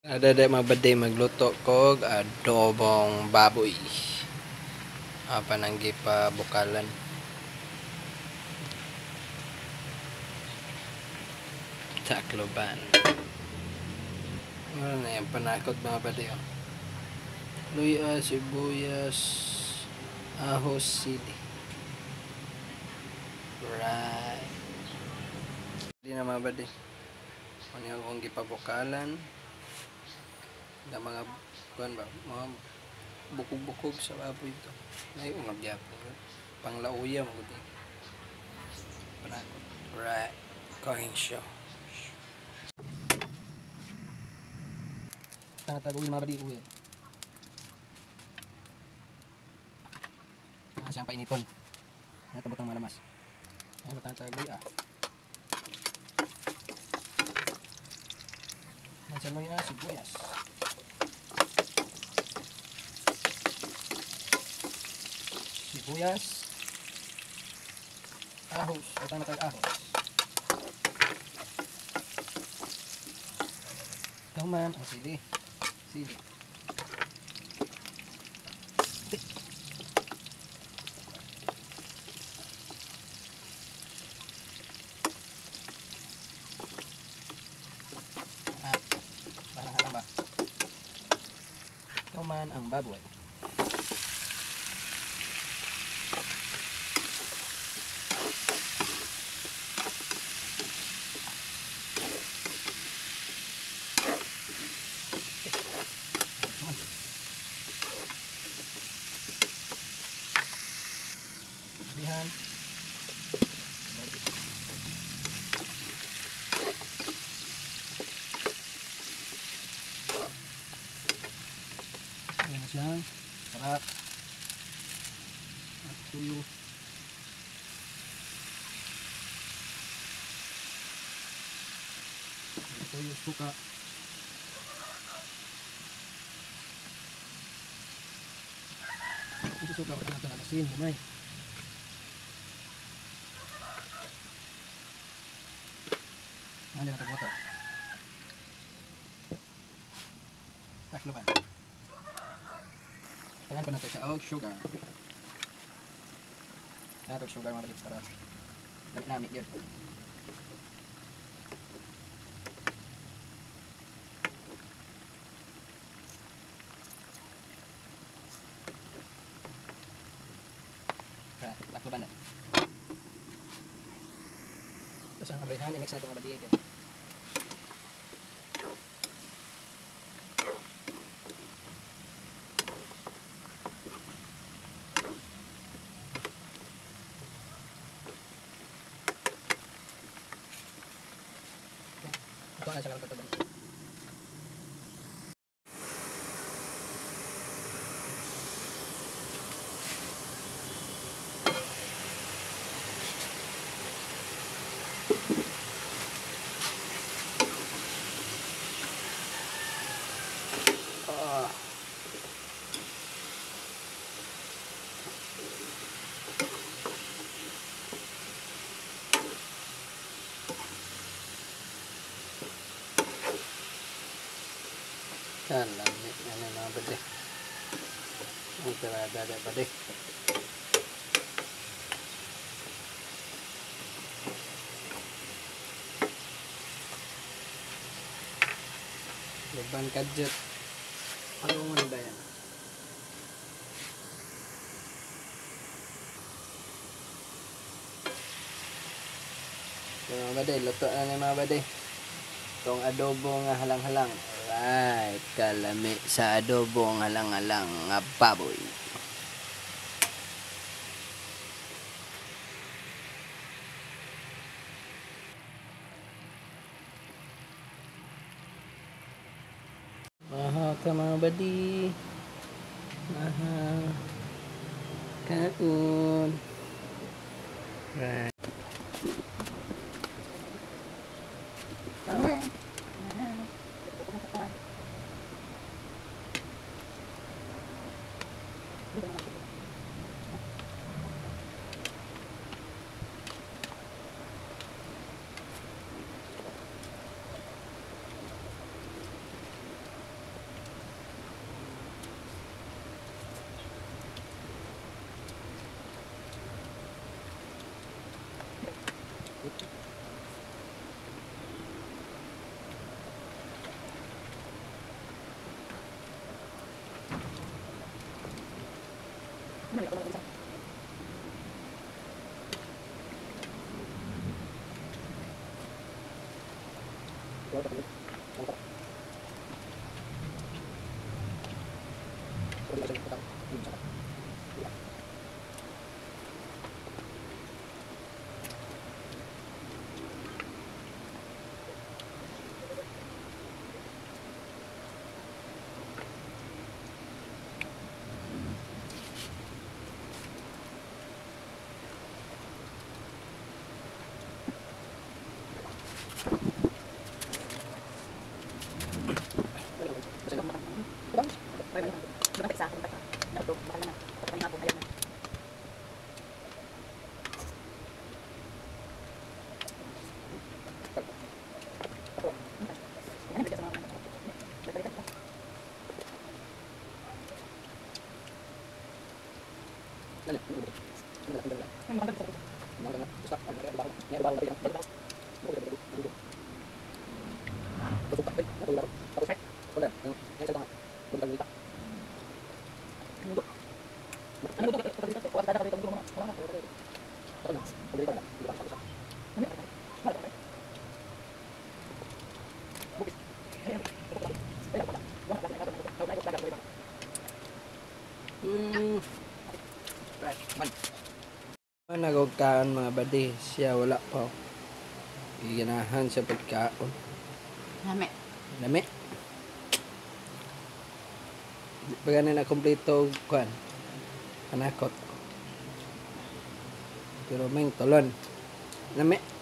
Ada mga baday magluto kog adobong baboy. Pananggi pa bukalan. Tacloban. Ano na yung panakot mga baday. Oh. Luya, sibuyas, ahos, sili. Right. Hindi na mga baday. Ano yung akong gipabukalan. Na mga kuan ba, mga bukog-bukog sa baboy ito. Ay, ungag gyapon. Panglauya mo gud. Panakot. Right. Cooking show. Tataguin mga baday uwi. Siyang painiton. Natabot ang malamas. Ay, matatagoy ah. Nandiyan na sibuyas. Sibuyas. Ahos. Ito na tayo ahos. Ito man. Ang sili. Sili. Ito man ang baboy. Bihan. Ayan na siya. Sarap. At tuyo. Tuyo, suka. Ito suka, wala natin asin. Gamay. Ano na ito? Tacloban. Kailangan pa natin siya og sugar. Natin sugar mga balik para lamit yun. Tacloban na. Tapos ang abrihan, i-mix natin mga balik. Ito na siya lang ito. Kalamit na na mga bade. Ang tarada bade. Laban kadjut. Ano mo na ba yan? Mga bade, luto na na mga bade. Itong adobo nga halang-halang. Alright, kalami sa adobong halang-halang nga baboy. Maha ka mga badi. Maha. Kaon. Right. Nagugkaan mga badi, siya wala pa. Giganahan siya pagkaon. Lami. Lami. Pag na kompleto kuan. Panakot. Pero may tulon. Lami.